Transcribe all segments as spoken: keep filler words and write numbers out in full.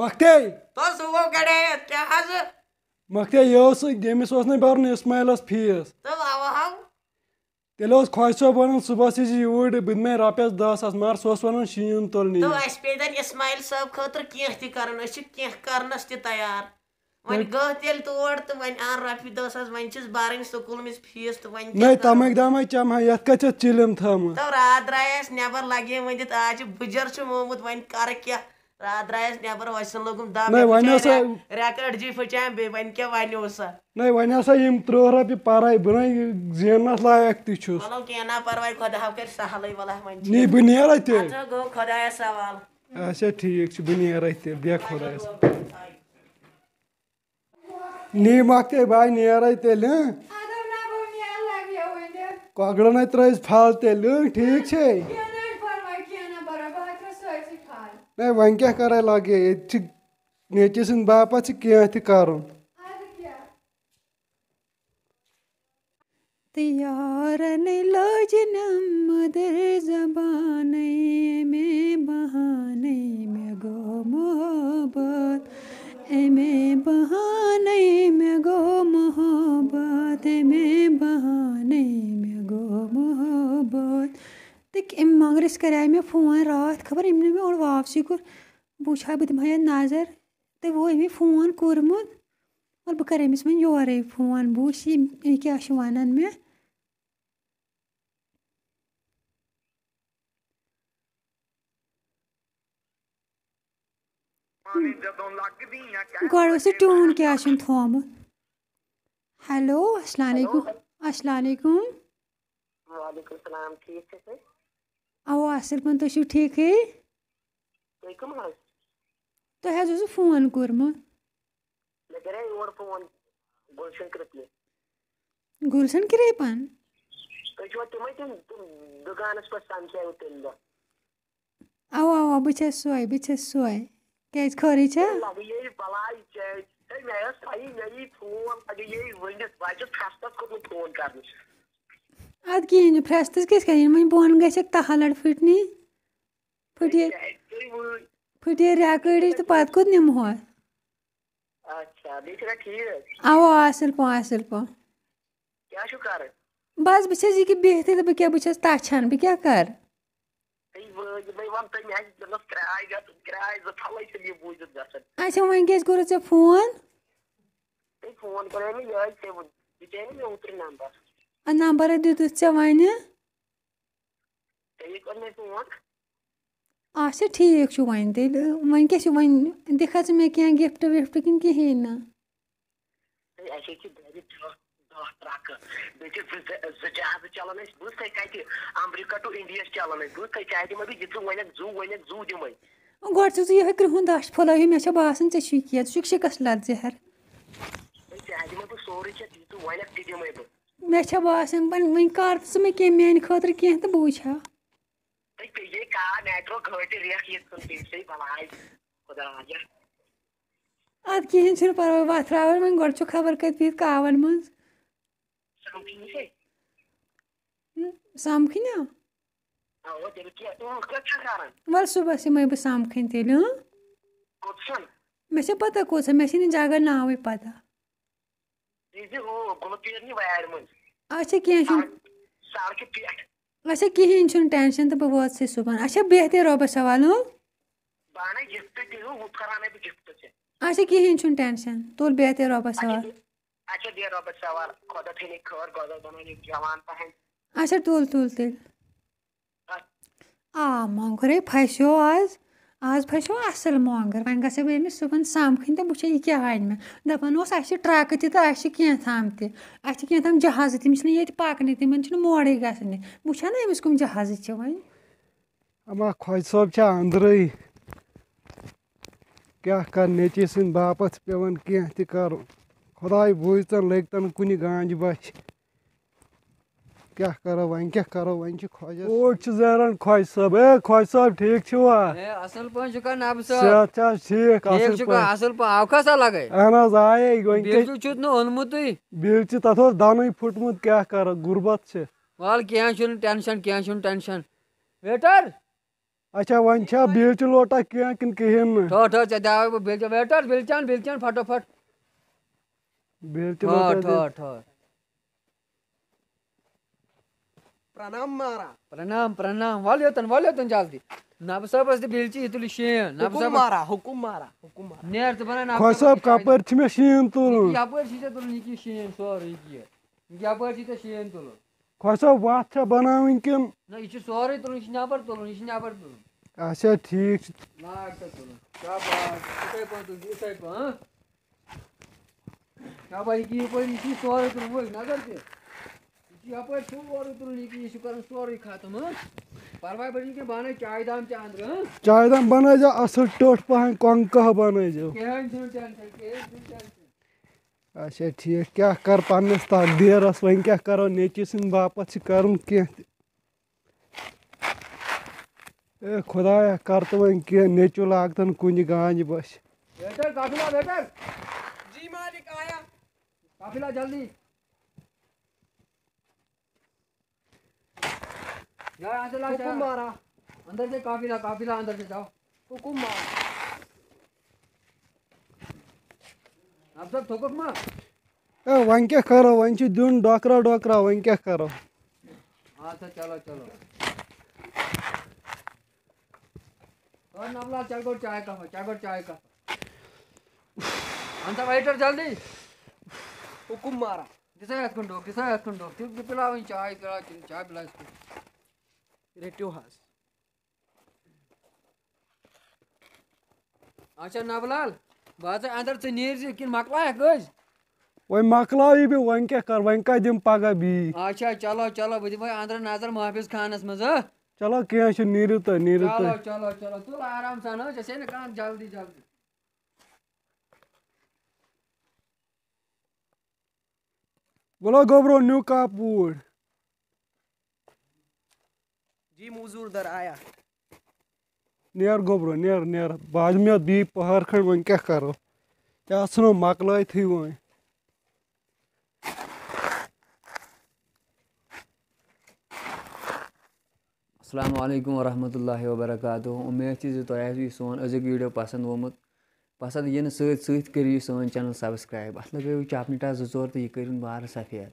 مۄختے۔ تہٕ سُہ گوٚو گڑے، کیٛاہ حظ؟ مۄختے، یہِ اوس، ییٚمِس اوس نہٕ بَرُن اِسماعیلَس فیٖس۔ تہٕ اَوا ہاو۔ تیٚلہِ اوس خۄش صٲب وَنان، صُبحَس یی زِ یوٗرۍ، بہٕ دِمَے رۄپیَس دَہ ساس، مگر سُہ اوس وَنان شیٖن تُلنی۔ تہٕ اَسہِ پیٚیہِ تَتہِ اِسماعیل صٲب خٲطرٕ کینٛہہ تہِ کَرُن، أسۍ چھِ کینٛہہ کَرنَس تہِ تیار۔ وۄنۍ تہٕ گٔہہ تیٚلہِ تور تہٕ وۄنۍ اَن رۄپیہِ دَہ ساس، وۄنۍ چھِس بَرٕنۍ سکوٗل مِس فیٖس تہٕ وۄنۍ کیٛاہ نَے، کَرو؟ تَمَے دامَے چَمہٕ ہا، یَتھ کَتہِ چھَتھ چِلِم تھٲمٕژ؟ تَو راتھ درٛایَس نٮ۪بَر، لَگے ؤنِتھ، آز چھِ بٕجَر چھُ مومُت، وۄنۍ کَرٕ کیٛاہ؟ راتھ درٛایَس نٮ۪بَر، وۄنۍ سُنٛد لوٚگُم دَب، نَے، مےٚ وۄنۍ پھٕچے ہسا رٮ۪-، رٮ۪کٲڈ جی پھٕچے، بیٚیہِ وۄنۍ کیٛاہ وَنیو سا؟ نَے، وۄنۍ ہسا یِم تٕرٛہ رۄپیہِ پَرَے، بہٕ نَے زیننَس لایق تہِ چھُس۔ چلو کینٛہہ نہ پَرواے، خۄدا ہاو کَرِ سہلٕے، وَلہ وۄنۍ چھِ نی، بہٕ نیرَے تیٚلہِ۔ اَدٕ سا گوٚو خۄدایَس حوالہٕ۔ اچھا، ٹھیٖک چھُ، بہٕ نیرَے تیٚلہِ، بیٚہہ خۄدایَس۔ نی مۄکھتے بہٕ نیرے تیٚلہِ، ہٕنٛہ؟ اَدٕ نہ بہٕ نیرٕ لگیو وۄنۍ۔ کۄکرَن ہے ترٲیِس پھل تیٚلہِ، ہٕنٛہ؟ ٹھیٖک چھے؟ کینٛہہ نہ حظ پرواے، کینٛہہ نہ پرواے، بہٕ حظ ترٛاوٕ سٲرسٕے پھل۔ نہ، وۄنۍ کیٛاہ کَرے لگے؟ ییٚتہِ چھِ نیٚچوِ سٕنٛدِ باپتھ چھِ کینٛہہ تہِ کَرُن۔ اَدٕ کیٛاہ؟ تہٕ یارن لٲج نم مٔدٕر زبانَے، اَمے بہانَے مےٚ گوٚو محبت، اَمے بہانَے مےٚ گوٚو محبت، اَمے بہانَے مےٚ گوٚو محبت۔ تہٕ أمۍ مۄنٛگرِس کَرے مےٚ فون راتھ، خبر أمۍ نہٕ مےٚ اورٕ واپسٕے کوٚر۔ بہٕ وٕچھِ ہا، بہٕ دِمہٕ ہا یَتھ نظر۔ تہٕ وۄنۍ أمۍ فون کوٚرمُت، وَلہٕ بہٕ کَرٕ أمِس وۄنۍ یورَے فون، بہٕ وٕچھِ یہِ، یہِ کیٛاہ چھُ وَنان مےٚ۔ گۄڈٕ اوس یہِ ٹیوٗن کیٛاہ چھُن تھومُت۔ ہیلو، السلام علیکم۔ السلام علیکم۔ وعلیکم السلام، ٹھیٖک چھِو تُہۍ؟ اَوا، اَصٕل پٲٹھۍ، تُہۍ چھِو ٹھیٖکٕے؟ تُہۍ کٕم حظ؟ تۄہہِ حظ اوسوٕ فون کوٚرمُت۔ مےٚ کَرے یور فون گُلشن کرٛپنہِ۔ گُلشن کرٛپن؟ تُہۍ چھِوا تِمے تِم، تِم دُکانَس پٮ۪ٹھ سَمکھیوٕ تَمہِ دۄہ؟ اَوا، اَوا، بہٕ چھَس سۄے، بہٕ چھَس سۄے۔ کیٛازِ، خٲرٕے چھا؟ ہے، لَگہٕ یے بَلاے ژےٚ۔ ہے، مےٚ ٲس پَیی، مےٚ یی فون، لَگہٕ یے ؤنِتھ، بہٕ ہا چھُس فرٛستَس کھوٚتمُت فون کَرنَس۔ اَدٕ کِہیٖنۍ نہٕ، فرٛستَس کیٛازِ کَرِ؟ یِمَن بۄن گژھٮ۪کھ تَہَل اَڑٕ پھٕٹنی۔ پھٕٹے، ہے، ژےٚ ؤنۍ۔ پھٕٹے رٮ۪کہٕ أڑِج تہٕ پَتہٕ کوٚت نِمہوس؟ اچھا، بیٚیہِ چھُکھا ٹھیٖک؟ اَوا، اَصٕل پٲٹھۍ، اَصٕل پٲٹھۍ۔ کیٛاہ چھُو کَران؟ بَس، بہٕ چھَس یہِ کہِ بِہتھٕے تہٕ بہٕ کیٛاہ، بہٕ چھَس تَچھان، بہٕ کیٛاہ کَرٕ؟ ہے، وٲے، یِمَے وَن تٔمۍ اَسہِ دِنَس کراے گژھان، کراے زٕ پھلَے چھِنہٕ یہِ بوٗزِتھ گژھان۔ اچھا، وۄنۍ کیٛازِ کوٚرُتھ ژےٚ فون؟ ہے، فون کَرے مےٚ یِہوٚے ژےٚ ووٚن، ژےٚ دِژے نہٕ مےٚ اوترٕ نمبر۔ آ، نمبر ہا دیُتُتھ ژےٚ وۄنۍ۔ تیٚلہِ کوٚر مےٚ فون۔ اچھا، ٹھیٖک چھُ وۄنۍ تیٚلہِ۔ وۄنۍ کیٛاہ چھُ وۄنۍ؟ دِکھا ژٕ مےٚ کینٛہہ gift وفٹ کِنہٕ کِہیٖنۍ نہٕ؟ ہے، اَسہِ حظ چھِ گَرِ دَہ، دَہ ٹرٛکہٕ۔ بیٚیہِ چھِ زٕ، زٕ، زٕ جہازٕ چَلان اَسہِ۔ بوٗز تۄہہِ کَتہِ؟ امریکہ to India چھِ چَلان اَسہِ۔ بوٗز تۄہہِ، چاہے دِمَے بہٕ یہِ ژٕ وَنَکھ زُو، وَنَکھ زُو دِمَے۔ گۄڈٕ چھُ ژٕ یِہوٚے کرٛہُن دَچھ پھٔلٲوِتھ، مےٚ چھےٚ باسان ژےٚ چھُے کینٛہہ، ژٕ چھُکھ شِکَس لَتھ زہر۔ ہے، چاہے دِمَے بہٕ سورُے ژےٚ، یہِ ژٕ وَنَکھ تہِ دِمَے بہٕ۔ مےٚ چھےٚ باسان، وۄنۍ، وۄنۍ کَر ژٕ مےٚ کینٛہہ میٛانہِ خٲطرٕ کینٛہہ تہٕ بہٕ وٕچھِ ہا۔ ہے، ژےٚ یے کار، مےٚ ترٛوو گٲڑۍ تہِ ریکھ یِتھ کٔنۍ، تٔمۍ سٕے بَلاے۔ خۄدایا۔ اَدٕ کِہیٖنۍ چھُنہٕ پَرواے، وۄتھراوَن وۄنۍ، گۄڈٕ چھُ خبر کَتہِ بِہِتھ کاوَن منٛز۔ سَمکھٕنۍ چھے؟ ہُم، سَمکھٕنۍ نا؟ اَوا، تیٚلہِ کیٛاہ؟ ژٕ کَتہِ چھَکھ کَران؟ وَلہٕ صُبحَس یِمَے بہٕ سَمکھٕنۍ تیٚلہِ، ہٕنٛہ؟ کوٚت چھَن؟ مےٚ چھےٚ پَتہ کوٚت چھَن، مےٚ چھِنہٕ جگہ ناوٕے پَتہ۔ یہِ زِ ہُہ گُلہٕ پیٖر نی وارِ منٛز۔ اچھا، کینٛہہ چھُنہٕ۔ سڑکہِ پٮ۪ٹھ۔ اچھا، کِہیٖنۍ چھُنہٕ ٹٮ۪نشَن تہٕ بہٕ واتہٕ سٕے صُبحن۔ اچھا، بیٚہہ تیٚلہِ رۄبَس حوالہٕ، ہٕنٛہ؟ بہٕ اَنَے gift تہِ، ہُہ، ہُہ پھٔرانے بہٕ gift ژےٚ۔ اچھا، کِہیٖنۍ چھُنہٕ ٹٮ۪نشَن، تُل بیٚہہ تیٚلہِ رۄبَس اچھا، حوالہٕ۔ اچھا، بیٚہہ رۄبَس حوالہٕ، خۄدا تھٲینَے خٲر، خۄدا بَنٲینَے جوان پَہَن۔ اچھا، تُل، تُل تیٚلہِ۔ آ، مۄنٛگرے پھسیو آز۔ آز پھسیو اَصٕل مۄنٛگر۔ وۄنۍ گژھے بہٕ أمِس صُبحن سَمکھٕنۍ تہٕ وٕچھے یہِ کیٛاہ اَنہِ مےٚ۔ دَپان اوس، اَسہِ چھِ ٹرٛکہٕ تہِ تہٕ اَسہِ چھِ کینٛہہ تام تہِ۔ اَسہِ چھِ کینٛہہ تام جہازٕ، تِم چھِنہٕ ییٚتہِ پَکنٕے، تِمَن چھِنہٕ مورٕے گژھنٕے۔ وٕچھو نہ أمِس کٕم جہازٕ چھِ وۄنۍ۔ اما خۄجہِ صٲب چھا اندرٕے؟ کیٛاہ کر، نیٚچوِ سٕنٛدِ باپتھ چھِ پٮ۪وان کینٛہہ تہِ کرُن۔ خۄداے بوٗزتن، لٔگۍ تن کُنہِ گانجہِ بچھِ۔ کیٛاہ کرو وۄنۍ، کیٛاہ کرو وۄنۍ، چھِ خۄجس۔ اوٹ چھِ زیران خۄجہِ صٲب۔ اے خۄجہِ صٲب، ٹھیٖک چھِوا؟ اے، اصل پٲٹھۍ چھُکھا نبہٕ صٲب؟ صحت چھا حظ ٹھیٖک؟ اصل ٹھیٖک چھُکھا؟ پٲٹھۍ۔ اصل پٲٹھۍ۔ آو کھا سا لگے؟ اہن حظ، آیے۔ وۄنۍ بِل کیٛاہ، تہِ چھُتھ نہٕ اوٚنمُتٕے۔ بِل چھِ، تتھ اوس دنٕے پھُٹمُت، کیٛاہ کرو، غربت چھِ۔ وَلہٕ کینٛہہ چھُنہٕ ٹینشن، کینٛہہ چھُنہٕ ٹینشن۔ ویٹر! اچھا، وۄنۍ چھا بیلچہِ لوٹا کینٛہہ کِنہٕ کِہیٖنۍ نہٕ؟ ٹھہر، ٹھہر، ژےٚ دیاوے بہٕ بیلچہِ۔ ویٹر، بیلچہِ اَن، بیلچہِ اَن فٹافٹ۔ بیلچہِ ٹھہر، لوٹا دِ۔ ٹھہر، ٹھہر۔ پرنام مارا۔ پرنام، پرنام۔ وَل یوٚتَن، وَل یوٚتَن جلدی۔ نبہٕ صٲبَس دِ بیلچہِ، یہِ تُلہِ شین۔ نبہٕ حُکُم صٲبَس مارا، حُکُم مارا، حُکُم مارا۔ نیر ژٕ بَنان نبہٕ خۄش صٲبَس صٲب، دِ کَپٲرۍ چھِ مےٚ شین تُلُن؟ یہِ کَپٲرۍ چھِ ژےٚ تُلُن؟ یہِ کہِ شین سورُے یہِ کہِ۔ یہِ کَپٲرۍ چھِ ژےٚ شین تُلُن؟ خۄش صٲب، وَتھ چھا بَناوٕنۍ کِنہٕ؟ نہ، یہِ چھُ سورُے تُلُن، یہِ چھُ نٮ۪بَر تُلُن، یہِ چھُ نٮ۪بَر تُلُن۔ اچھا، ٹھیٖک چھُ۔ لاگ سا تُلُن۔ شاباش، یِتھَے پٲٹھۍ تُل، یِتھَے پٲٹھۍ، ہاں؟ شاباش، یہِ کہِ یَپٲرۍ، یہِ چھُ سورُے تُلُن، وٕچھ، نظر دِ۔ یہِ چھُ یَپٲرۍ سورُے تُلُن، یہِ کہِ یہِ چھُ کَرُن سورُے ختم، ہاں؟ پَرواے بَنہِ نہٕ کینٛہہ، بہٕ اَنَے چایہِ دام تہِ اَنٛدرٕ، ہاں؟ چایہِ دام بَنٲیزیو اَصٕل ٹیوٚٹھ پَہَن، کۄنٛگ کَہہ بَنٲیزیو۔ کِہیٖنۍ چھُنہٕ ٹٮ۪نشَن، کِہیٖنۍ چھُنہٕ ٹٮ۪نشَن۔ اچھا، ٹھیٖک۔ کیٛاہ کَرٕ پنٛنِس تَتھ دیرَس، وۄنۍ کیٛاہ کَرو؟ نیٚچِو سٕنٛدِ باپَتھ چھِ کَرُن کینٛہہ تہِ۔ اے خۄدایا، کَر تہٕ وۄنۍ کینٛہہ، نیٚچِو لاگتَن کُنہِ گانہِ بَسہِ۔ ویٹر، قافلہ، ویٹر۔ جی مالک، آیا۔ قافلہ، جلدی۔ جا، اندر لا، جا۔ حکم مارا۔ اندر سے قافلہ، قافلہ اندر سے جاؤ۔ حکم مارا۔ اب تک تھوکُکھ ما؟ اے، وۄنۍ کیٛاہ کرو؟ وۄنۍ چھُ دیُن ڈۄکرا ڈۄکرا، وۄنۍ کیٛاہ کرو؟ اچھا، چلو، چلو۔ اور نملال، چل گۄڈٕ چاے کپ، چل گۄڈٕ چاے کپ۔ اہن سا، ویٹر، جلدی۔ حکم مارا۔ دِسا یتھ کُن ڈوٚکھ، دِسا یتھ کُن ڈوٚکھ۔ تِم تہِ پِلاوٕنۍ چاے، پِلاو، چاے پِلاو یِتھ کُن۔ رٔٹِو حظ۔ اچھا نبلال، بہٕ ہسا اندر، ژٕ نیٖرزِ کِنہٕ مۄکلایکھ أزۍ؟ وۄنۍ مۄکلاو یہِ بیٚیہِ، وۄنۍ کیٛاہ کر، وۄنۍ کتہِ دِمہٕ پگاہ بیٚیہِ؟ اچھا، چلو، چلو، بہٕ دِمے اندر نظر محافظ خانس منٛز، ہہ؟ چلو، کینٛہہ چھُنہٕ، نیٖرِو تُہۍ، نیٖرِو تُہۍ۔ چلو، چلو، چلو، تُل آرام سان، ہہ؟ ژےٚ چھے نہٕ کانٛہہ جلدی، جلدی۔ بولو گوبرو، نیو کاپوٗر۔ جی موزوٗر در آیا۔ نیر گوبرو، نیر، نیر۔ بعد میں دی پہر کھنڈ، وۄنۍ کیٛاہ کرو؟ ژےٚ آسہٕ نہٕ مۄکلٲیتھٕے وۄنۍ۔ السلام علیکم ورحمۃ اللہ وبرکاتہ۔ اُمید چھِ زِ تۄہہِ آسِوٕ یہِ سون أزیُک ویٖڈیو پسنٛد آمُت۔ پسنٛد یِنہٕ سۭتۍ سۭتۍ کٔرِو یہِ سٲنۍ channel subscribe۔ اَتھ لگٲیِو چاپنہِ ٹاس زٕ ژور تہٕ یہِ کٔرِن بارٕ سفید۔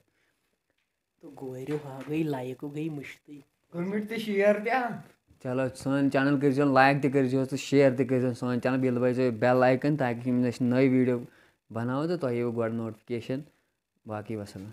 تہٕ گورِ ہا گٔے لایکہٕ گٔے مٔشتٕے۔ Comment تہٕ share تہِ اَن۔ چلو، سٲنۍ channel کٔرۍزیو like تہِ کٔرۍزیو تہٕ share تہِ کٔرۍزیو سٲنۍ channel، بیٚیہِ دبٲیزیو bell icon تاکہِ یِم أسۍ نٔے ویٖڈیو بناوو تہٕ تۄہہِ یِیِو گۄڈٕ notification۔ باقٕے وسلام۔